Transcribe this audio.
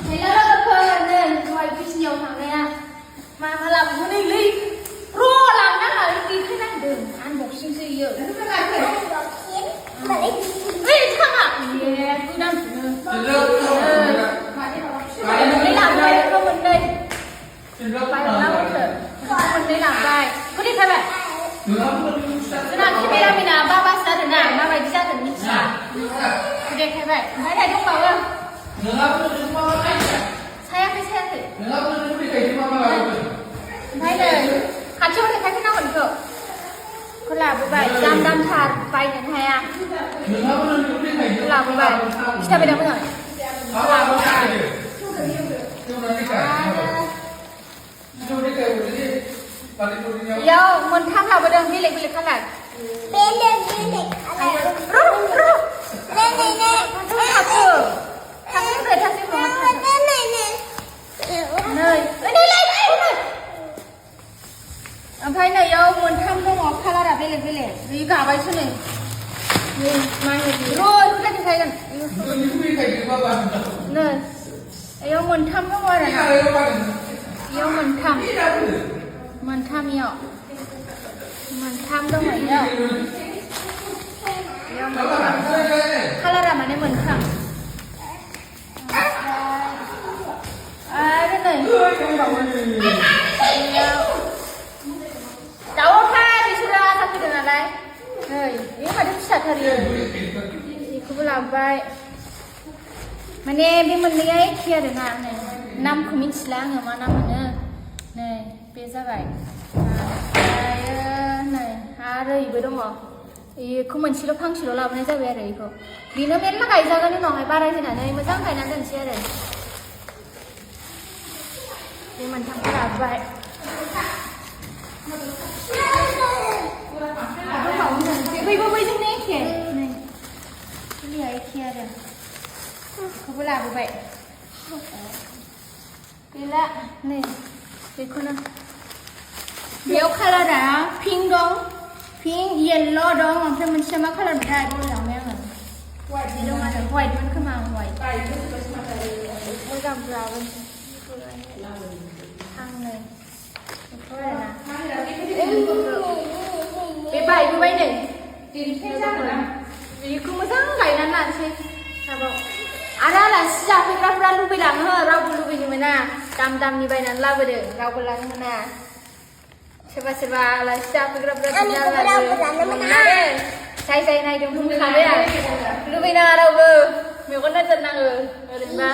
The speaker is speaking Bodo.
Hello everyone, tôi biết nhiều thằng này à. Mà làm cái này đi. Rô làm nó là đi thế này đừng ăn bột xinh xinh nhiều. Ê thằng ạ. Yeah, tôi đang đi làm đây không mình đây. Phải làm rồi. Mình đi làm đây. Có đi thay bạn. Nah, kita mina baba sa na, baba bisa dan bisa. Dek hai bai. Hai dai dong bawa. Saya ke saya ke. Hai dai. Kacu dek kai kenal ko. Ko la bai jam dam tha bai ne hai a. La bai. Kita beda mana? La bai. Yo, mình tham là bây giờ đi lịch khăn lại. Bên lên đi lịch khăn lại. Rút. Này. Rút thật sự. Thật sự thật sự mà. Này. Nơi. Đi lên. Phải này yo, mình tham cái ngọc khăn là đi lịch. Đi cả vậy chứ này. Mai gì. Rồi, chúng ta đi khaiกัน. Nơi. Yo, mình tham cái ngọc này. Yo, mình tham. Mình tham nhiều. Mình tham đâu mấy đâu. Kalau ra mà nên mình tham. Cái này. Cháu tha thì sudah sakit dengan lain. Ini ada bisa hari ini. Aku làm vậy. Mana bi mình lihat kia dengan này. Năm không biết lang mà năm nữa. Này, bây giờ vậy. Này, rồi bây giờ mà. Không mình chỉ phăng chỉ làm này ra về rồi cô. Vì nó biết là cái gì cái nó hay ba đây thế này, mà chẳng phải là dân xe rồi. Thì mình thằng cái làm vậy. Bây giờ này kìa. Này. Cái gì ấy kia rồi. Không có làm vậy. Cái lạ, này. देखो बेयाव कालार पिंक दं पिंक येल्लो दं ओमफ्राय मोनसे मा कालार दा लांबाय आङो व्हाइट दं आरो व्हाइट मोन खोमा आं व्हाइट मोजां ब्राउन थांनो बेखौ बे बायबोबाय नै बेखौ मोजां गायनानै लानोसै हाबाव आरो आलासि जाफैग्राफ्रा लुबैलाङो रावबो लुबैनो मोना दाम-दामनि बायनानै लाबोदों रावबो लानो मोना सोरबा आलासि जाफैग्राफ्रा जाय नायदों बुंखाबाय आं लुबैनाङा रावबो मेगन नोजोर नाङो ओरैनोबा